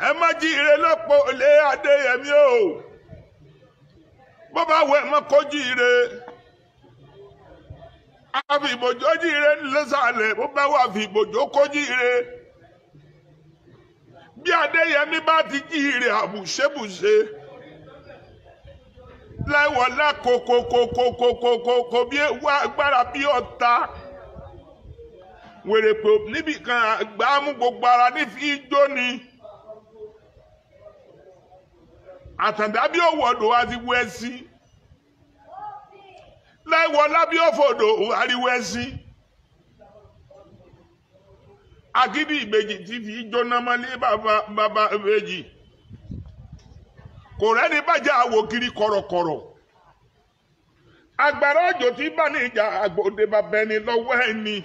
Ẹ má jíire lọ́pọ̀ lé Adéyẹmí o. Bó bá wẹ̀ mọ́ kó jíire. Àfi ìbòjó jíire lẹ́sàlẹ̀, bó bá wà fi ìbòjó kó jíire. Bí Adéyẹmí bá ti jíire àbùṣebùṣe. Láìwọlá kòkòkòkòkòkò bí ewu agbára bí ọ̀tá. Wèrèpè níbì kan àgbámú gbogbo ara ní fi jó ni. Àtàndá bí òwòdò àti wẹ́sí. Láìwọlá bí òfòdò àríwẹ́sí. Agídí ìbejì ti fi jóná mọ́lé bàbá ìbejì. Kò rẹ́ni bàjẹ́ àwò kiri kọ̀rọ̀kọ̀rọ̀. Agbára òjò tí bá ní ìjà àgbòde bàbá ẹni lọ́wọ́ ẹni.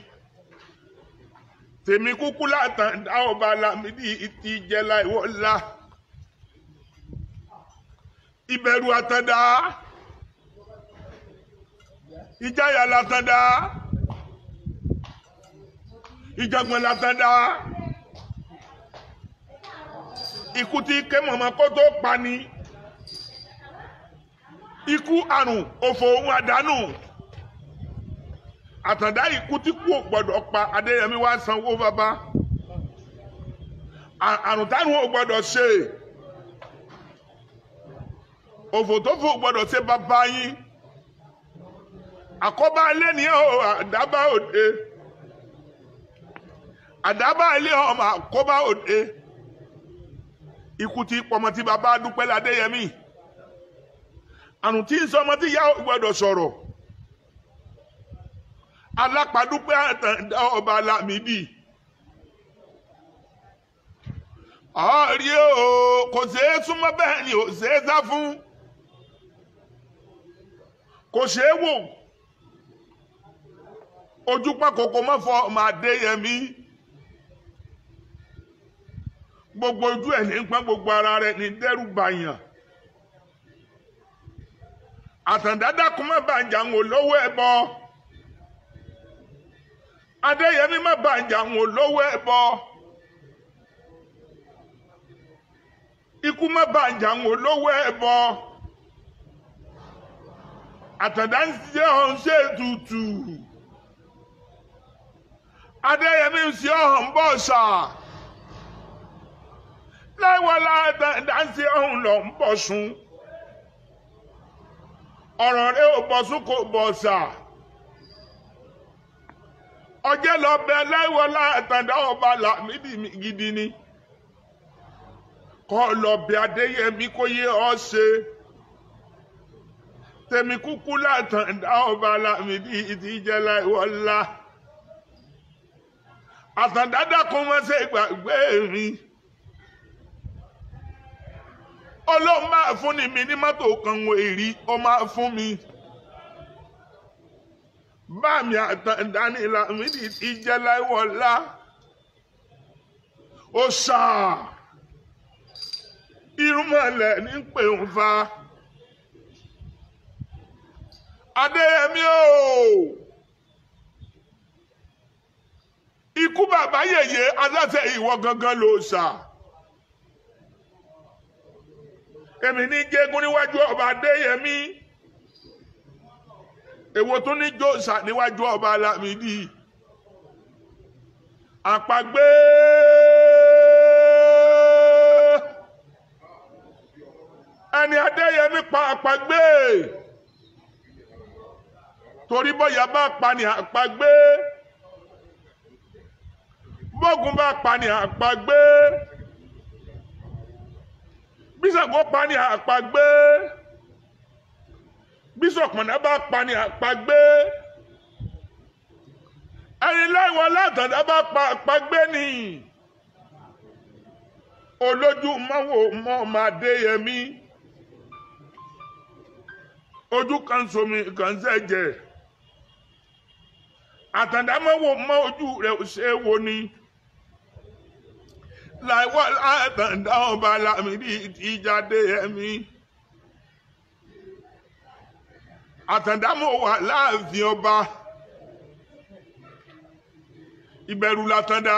Tèmi kúkú látàndá ọba Lámídì ti jẹ́ Láìwọlá. Ìbẹ̀rù àtàndá. Ìjáyà látàndá. Ìjàngbọ̀n látàndá. Ikú tí ké mọ̀mọ́ kó tó pa ni. Ikú àrùn òfò ohun àdánù. Àtàndá ikú tí kú ò gbọdọ̀ pa Adéyẹmí wá sanwó bàbá. Àrùn tárùn ò gbọdọ̀ ṣe. Òfò tó fò gbọdọ̀ ṣe bàbá yín. Àkọ́bá ilé ni ó àdábá òde. Àdábá ilé ọmọ àkọ́bá òde. Ikú tí pọmọ tí bàbá dúpẹ́ ládéyẹmí. Àrùn tí ń sọmọ tí ìyá ò gbọdọ̀ sọ̀rọ̀. Alápàdúpẹ́ Àtàndá ọba Lámídì. Ọ̀rí o, kò ṣeé súnmọ́ bẹ́ẹ̀ ni ò ṣeé sá fún. Kò ṣeé wò. Ojú pàkókò má fọ ọmọ Adéyẹmí. Gbogbo ojú ẹ̀ ní pọ́n gbogbo ara rẹ̀ ní dẹ́rù bàyàn. Àtàndá dákun má bàjá ń wò lówó ẹ̀ bọ́. Adéyẹmí má bàjá ń wò lówó ẹ̀ bọ́. Ikú má bàjá ń wò lówó ẹ̀ bọ́. Àtàndá ń ṣe ọ̀hún ṣe ètùtù. Adéyẹmí ń ṣe ọ̀hún bọ̀ ṣà. Láìwọlá Àtàndá ń ṣe ọ̀hún lọ ń bọ̀ sùn. Ọ̀rọ̀ rẹ̀ ò bọ̀ sùn kò bọ̀ ṣà. Ọjẹ́ lọ bẹ Láìwọlá Àtàndá ọba Lámídì gidi ni. Kọ́ lọ bẹ Adéyẹmí kó yé ọ ṣe. Tèmi kúkú látàndá ọba Lámídì ti jẹ́ Láìwọlá. Àtàndá dákun mọ́ ṣe gbàgbé mi. Ọlọ́run máa fún ni mi ní mọ́tò kan wọ èrí, ó máa fún mi. Báàmì Àtàndá ní Lámídì ti jẹ́ Láìwọlá. Ó ṣáà irúnmọlẹ̀ ní pè ń fa. Adéyẹmí o, ikú bàbá yèyé aláṣẹ ìwọ gangan ló ṣà. Èmi ní jégún níwájú ọba Adéyẹmí. Èwo tún ní jòsà níwájú ọba Lámídì. Àpagbé ẹni Adéyẹmí pa àpagbé. Torí bọ́yà bá pa ni àpagbé. Bọ́gùn bá pa ni àpagbé. Bísàngó pa ni àpagbé. Bísọ̀pọ̀nà bá pa ni àpagbé. Ẹni Láìwọlá Àtàndá bá pa àpagbé ni. Olójú mọ́wò mọ́ ọmọ Adéyẹmí. Ojú kan somi kan sẹ́jẹ̀. Àtàndá mọ́wò mọ́ ojú rẹ̀ ṣe é wo ni. Láìwọlá Àtàndá ọba Lámídì ti jáde ẹ̀mí. Àtàndá mọ̀ wà láàfin ọba. Ìbẹ̀rù làtàndá.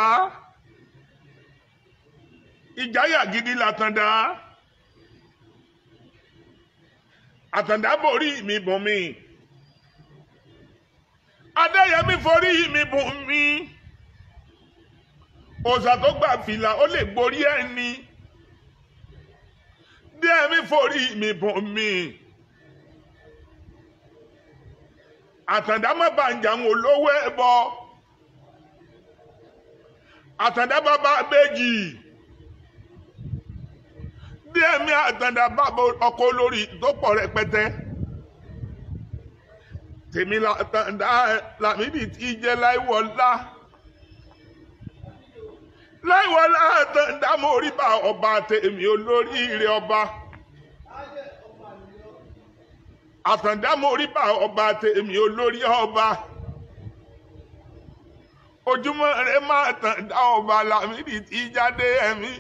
Ìjáyà gidi làtàndá. Àtàndá borí mi bùn mi. Adéyẹmí forí mi bùn mi. Òòṣà tó gbà fìlà ó lè gborí ẹni. Díẹ̀mí forí mi bùn mi. Àtàndá má bàǹjà ń olówó ẹ bọ. Àtàndá bàbá méjì. Díẹ̀mí àtàndá bàbá ọkọ olórí tó pọ̀ rẹpẹtẹ. Tèmi làtàndá Lámídì tí jẹ́ Láìwọlá. Láìwọlá àtàndá mo rí bá ọba tèmi olórí ire ọba. Àtàndá mo rí bá ọba tèmi olórí ọba. Ojúmọ́ rẹ máa tàn dá ọba Lámídì tí jáde ẹ̀mí.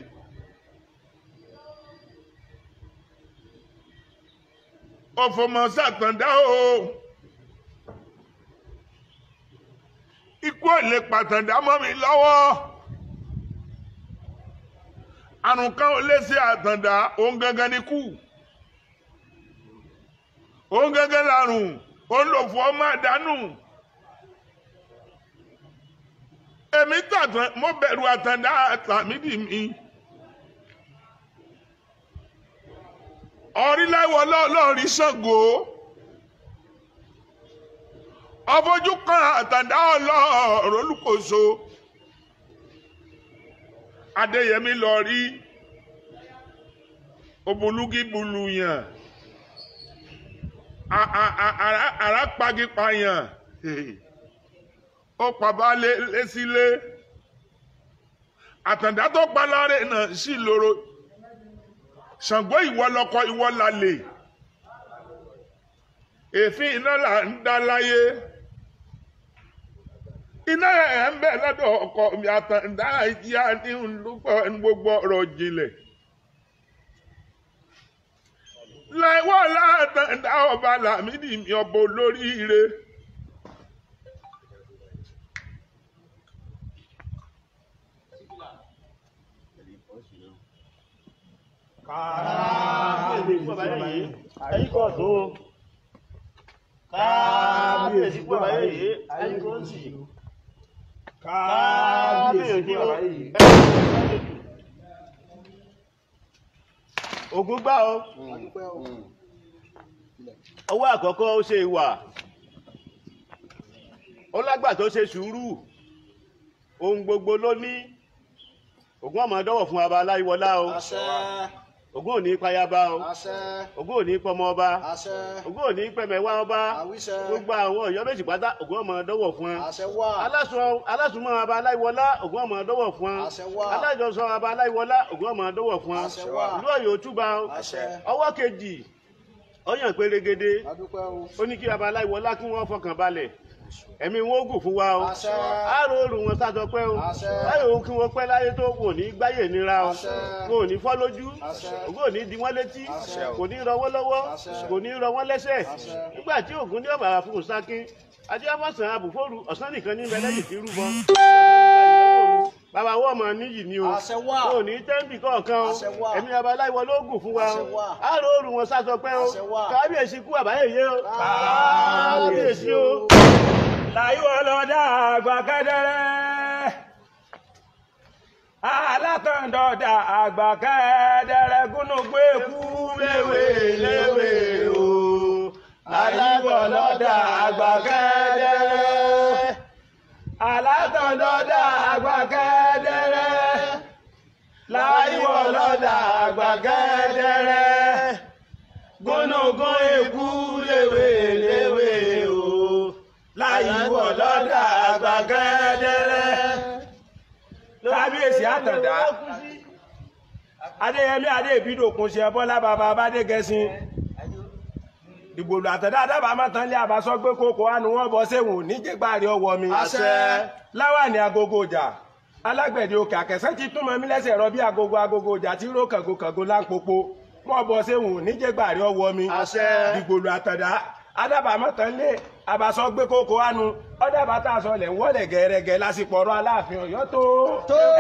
Ọ̀fọ̀mọ̀ sàtàndá o. Ikú ò lè pàtàndá mọ́ mi lọ́wọ́. Àrùn kan ò lè ṣe àtàndá, òun gangan ni kú. Òun gangan làrùn, òun lò fún ọmọ àdánù. Èmi tàtàn, mo bẹ̀rù àtàndá Lámídì mi. Ọ̀ríláwọ̀ lọ́ọ̀rí Ṣàngó. Ọfojú kan àtàndá ọlọ́ọ̀rọ̀ olùkóso. Adéyẹmí lọ rí òbúlúgí bulùyàn. Àrà pagipayàn. Ó pàbá lé sílé. Àtàndá tó pa láre náà sì lóró. Ṣàngó ìwọ lọkọ ìwọ lálè. Èéfín iná là ń dá láyé. Iná ẹ̀ ń bẹ lọ́dọ̀ ọkọ mi àtàndá ìyá ní gbogbo ọ̀rọ̀ jinlẹ̀. Láìwọ́ látàndá ọba Lámídì mi ọba olóríire. Kábíyèsí fún bàbá yìí, ẹ̀yin kò tó. Kábíyèsí fún bàbá yìí, ẹ̀yin kò sì. Kábíyèsí fún bàbá yìí. Ògún gbá o. Ọwọ́ àkọ́kọ́ ó ṣe ìwà. Ó lágbà tó ṣe sùúrù. Ohun gbogbo ló ní. Ògún ọmọ dọ́wọ̀ fún ọba Aláyíwọlá o. Ògún ò ní payaba o. Ògún ò ní pọmọ ọba. Ògún ò ní pẹmẹwá ọba. Gbogbo àwọn Ọ̀yọ́ méjì pátá Ògún ọmọ dọ́wọ̀ fún wọn. Alásùnmọ́ ọba Aláyíwọlá Ògún ọmọ dọ́wọ̀ fún wọn. Alájọsọ ọba Aláyíwọlá Ògún ọmọ dọ́wọ̀ fún wọn. Ìlú Ọ̀yọ́ túbà o. Ọwọ́ kejì ọyàn pérégede. Ó ní kí ọba Aláyíwọlá kí wọ́n fọkàn balẹ̀. Ẹ̀mí wọn ó gùn fún wa o. Àárò òrùn wọn sátọ pẹ́ o. Báyọ̀ kí wọ́n pẹ́ láyé tó kò ní gbáyè nira o. Kò ní fọ́ lójú. Ògún ò ní di wọ́n létí. Kò ní rọ wọ́n lọ́wọ́. Kò ní rọ wọ́n lẹ́sẹ̀. Nígbà tí Ògún ní ọ̀bàrà fún Sákín, Adéwàfọ̀sán àbùfóòrù ọ̀sán nìkan ní bẹ́lẹ́yìn tí rúbọ. Bàbá wọ́n mọ̀ níyì ni o. Kò ní tẹ́ǹbì kọ̀ọ̀kan o. Ẹ̀mí ọba Aláyíwọlá ló gùn fún wa o. Àárò òrùn wọn sátọ pẹ́ o. Kábíyèsí kú àbáyé o. Kábíyèsí o. Láyíwọlọ́dá àgbà kẹ́dẹ́rẹ́. Alátọ̀ndọ̀dà àgbà kẹ́dẹ́rẹ́ gúnúgbé kú léwé léwé o. Láyíwọlọ́dà àgbà kẹ́dẹ́rẹ́. Alátọ̀ndọ̀dà àgbà kẹ́dẹ́rẹ́. Láyíwọlọ́dà àgbà kẹ́dẹ́rẹ́. Gúnúgún ikú léwé léwé o. Láyíwọlọ́dà àgbà kẹ́dẹ́rẹ́. Kábíyèsí àtàndá. Adéyẹmí Adéìbídòkun ṣe Bọ́lá bàbá Bádégẹṣin. Ìgbòlù àtàndá dábàá má tán lé àbásọ gbé kókó àánú wọn bọ séwọ̀n níjẹgbàrí ọwọ́ mi. Láwàní agogo ọjà. Alágbẹ̀dẹ òkè àkẹsẹ́ ti túmọ̀ mí lẹ́sẹ̀ rọ bí agogo agogo ọjà tí ró kàngo kàngo láńpopo. Wọ́n bọ séwọ̀n níjẹgbàrí ọwọ́ mi. Ìgbòlù àtàndá adábàámọ̀ tán lé àbàsọ gbé kókó àánú Ọ̀dà bàtà sọlẹ̀ ń wọlé gẹ́rẹ́gẹ́ lásìkò ọ̀rọ̀ Aláàfin Ọ̀yọ́ tó.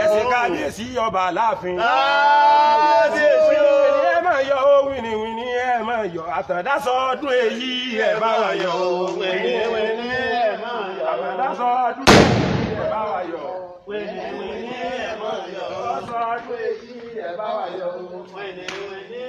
Ẹ̀sìn kábíyèsí ọba Aláàfin. Kábíyèsí o. Wìnìwìnì ẹ máa yọ̀ o, wìnìwìnì ẹ máa yọ̀. Àtàndá sọdún èyí ẹ bá wa yọ̀ o. Wìnìwìnì ẹ máa yọ̀. Àtàndá sọdún èyí ẹ bá wa yọ̀. Wìnìwìnì ẹ máa yọ̀. Àtàndá sọdún èyí ẹ bá wa yọ̀ o. Wìnìwìnì.